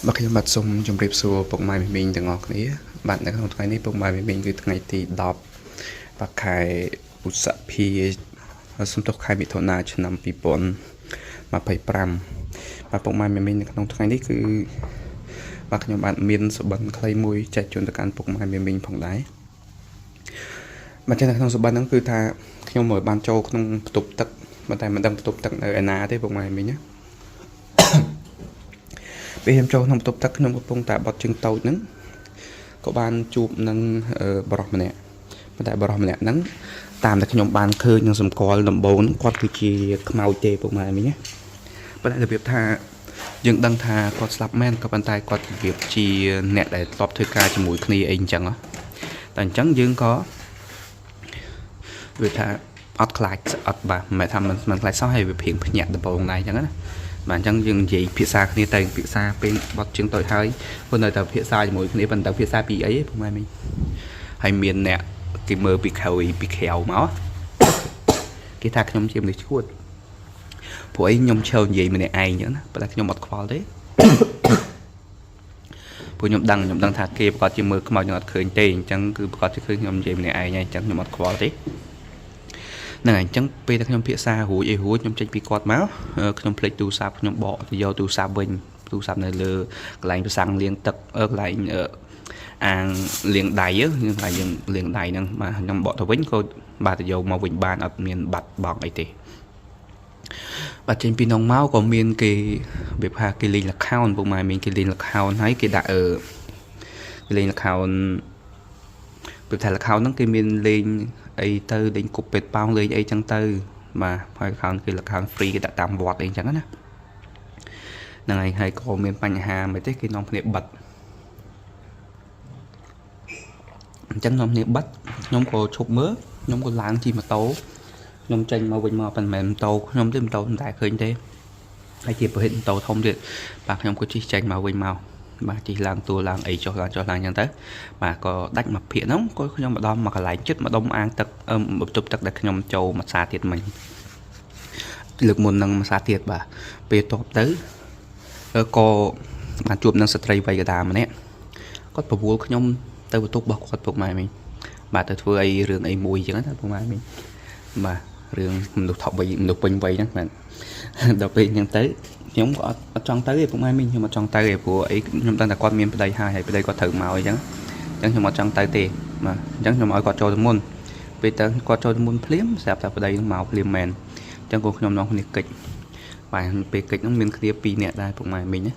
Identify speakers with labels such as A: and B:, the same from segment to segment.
A: បាទខ្ញុំបាទសូមជម្រាបសួរពុកម៉ែមីមីងទាំងអស់គ្នាបាទនៅក្នុងថ្ងៃនេះពុកម៉ែមីមីងគឺថ្ងៃទី10បាទខែឧសភាសំទោសខែមិថុនាឆ្នាំ2025បាទពុកម៉ែមីមីងនៅក្នុងថ្ងៃនេះគឺបាទខ្ញុំបាទមានសុបិនខ្លីមួយចែកជូនទៅកាន់ពុកម៉ែមីមីងផងដែរបាទចឹងនៅក្នុងសុបិនហ្នឹងគឺថាខ្ញុំមកបានចូលក្នុងបន្ទប់ទឹកប៉ុន្តែមិនដឹងបន្ទប់ទឹកនៅឯណាទេពុកម៉ែមីមីងណាពេលខ្ញុំចូលក្នុងបន្ទប់ទឹកខ្ញុំកំពុងតែបត់ជើងតូចហ្នឹងក៏បានជួបនឹងបរិសម្នាក់ប៉ុន្តែបរិសម្នាក់ហ្នឹងតាមតែខ្ញុំបានឃើញនឹងសម្គាល់ដំបូងគាត់គឺជាខ្មោចទេពុកម៉ែមីងណាប៉ុន្តែរបៀបថាយើងដឹងថាគាត់ស្លាប់មែនក៏ប៉ុន្តែគាត់របៀបជាអ្នកដែលធ្លាប់ធ្វើការជាមួយគ្នាអីអញ្ចឹងតែអញ្ចឹងយើងក៏វាថាអត់ខ្លាចអត់បាទមិនមែនថាមិនខ្លាចសោះហើយវាព្រៀងភ្ញាក់ដំបូងដែរអញ្ចឹងណាបាទអញ្ចឹងយើងនិយាយភាសាគ្នាទៅភាសាពេលបត់ជើងតូចហើយព្រោះនៅតែភាសាជាមួយគ្នាប៉ុន្តែភាសាពីអីឯងពុកម៉ែមីងហើយមានអ្នកគេមើលពីក្រោយពីក្រៅមកគេថាខ្ញុំជាមនុស្សឈួតព្រោះអីខ្ញុំឈើនិយាយម្នាក់ឯងអញ្ចឹងណាប៉ុន្តែខ្ញុំអត់ខ្វល់ទេព្រោះខ្ញុំដឹងថាគេប្រកាសជាមើលខ្មោចខ្ញុំអត់ឃើញទេអញ្ចឹងគឺប្រកាសជាឃើញខ្ញុំនិយាយម្នាក់ឯងហើយអញ្ចឹងខ្ញុំអត់ខ្វល់ទេហ្នឹងហើយអញ្ចឹងពេលដែលខ្ញុំភាសារួចអីរួចខ្ញុំចេញពីគាត់មកខ្ញុំភ្លេចទូរស័ព្ទខ្ញុំបកទៅយកទូរស័ព្ទវិញទូរស័ព្ទនៅលើកន្លែងប្រសាំងលាងទឹកកន្លែងអាងលាងដៃកន្លែងយើងលាងដៃហ្នឹងបាទខ្ញុំបកទៅវិញក៏បាទទៅយកមកវិញបានអត់មានបាត់បង់អីទេបាទចេញពីនងមកក៏មានគេវាថាគេលេងល្ខោនពុកម៉ែមានគេលេងល្ខោនហើយគេដាក់គេលេងល្ខោនព្រោះថាល្ខោនហ្នឹងគេមានលេងអីទៅលេងគប់ពេតប៉ោងលេងអីចឹងទៅបាទហើយល្ខោនគឺល្ខោន free គេដាក់តាមវត្តអីចឹងណាហ្នឹងហើយហើយក៏មានបញ្ហាមិនទេគេនាំគ្នាបិទអញ្ចឹងនាំគ្នាបិទខ្ញុំក៏ឈប់មើលខ្ញុំក៏ឡើងជិះម៉ូតូខ្ញុំចេញមកវិញមកប៉ុន្តែម៉ូតូខ្ញុំទេម៉ូតូមិនតែឃើញទេហើយជាប្រភេទម៉ូតូធំទៀតបាទខ្ញុំក៏ជិះចេញមកវិញមកបាទជិះឡើងទួលឡើងអីចុះឡើងចុះឡើងអញ្ចឹងទៅបាទក៏ដាច់មួយភាគហ្នឹងក៏ខ្ញុំម្ដងមកកន្លែងចិត្តម្ដុំអាងទឹកបន្ទប់ទឹកដែលខ្ញុំចូលមួយសាទៀតមិញលើកមុននឹងមួយសាទៀតបាទពេលតបទៅក៏បានជួបនឹងស្ត្រីវ័យកណ្ដាលម្នាក់គាត់ប្រវល់ខ្ញុំទៅបន្ទប់របស់គាត់ពុកម៉ែមីងបាទទៅធ្វើអីរឿងអីមួយអញ្ចឹងណាពុកម៉ែមីងបាទរឿងមនុស្សថប់វ័យមនុស្សពេញវ័យហ្នឹងបាទដល់ពេលអញ្ចឹងទៅខ្ញុំក៏អត់ចង់ទៅទេពុកម៉ែមីងខ្ញុំអត់ចង់ទៅទេព្រោះអីខ្ញុំដឹងតែគាត់មានប្តីហើយហើយប្តីគាត់ត្រូវមកអញ្ចឹងអញ្ចឹងខ្ញុំអត់ចង់ទៅទេបាទអញ្ចឹងខ្ញុំឲ្យគាត់ចូលទៅមុនពេលទៅគាត់ចូលទៅមុនភ្លាមស្រាប់តែប្តីនឹងមកភ្លាមមែនអញ្ចឹងក៏ខ្ញុំនាំគ្នាកិច្ចបាទពេលកិច្ចហ្នឹងមានគ្នា2នាក់ដែរពុកម៉ែមីងណា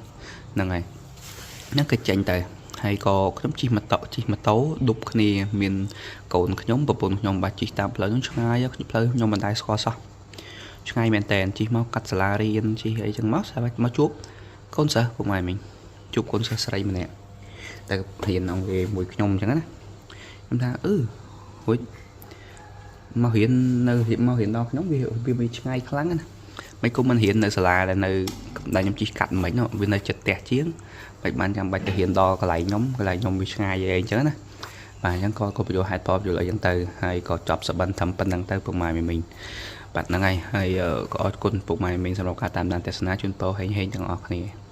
A: ហ្នឹងហើយហ្នឹងកិច្ចចេញទៅហើយក៏ខ្ញុំជិះម៉ូតូជិះម៉ូតូឌុបគ្នាមានកូនខ្ញុំប្រពន្ធខ្ញុំបាទជិះតាមផ្លូវហ្នឹងឆ្ងាយផ្លូវខ្ញុំមិនដែលស្គាល់សោះឆ្ងាយមែនតើជិះមកកាត់សាលារៀនជិះអីចឹងមកស្រាប់មកជួបកូនសិស្សពុកម៉ែមីងជួបកូនសិស្សស្រីម្នាក់តែរៀនអង់គ្លេសមួយខ្ញុំចឹងណាខ្ញុំថាអឺរួចមករៀននៅមករៀនដល់ខ្ញុំវាវាឆ្ងាយខ្លាំងណាមិនគុំមិនរៀននៅសាលាដែលនៅដែលខ្ញុំជិះកាត់មិញវានៅចិត្តផ្ទះជាងមិនបានចាំបាច់ទៅរៀនដល់កន្លែងខ្ញុំកន្លែងខ្ញុំវាឆ្ងាយអីអញ្ចឹងណាបាទអញ្ចឹងក៏ក៏បញ្យល់ហេតុផលបញ្យល់អីចឹងទៅហើយក៏ចប់សបិនធ្វើប៉ុណ្្នឹងទៅពុកម៉ែមីងបាទហ្នឹងហើយហើយក៏អរគុណពុកម៉ែមីងសម្រាប់ការតាមដានទស្សនាជូនពរហេងហេងទាំងអស់គ្នា។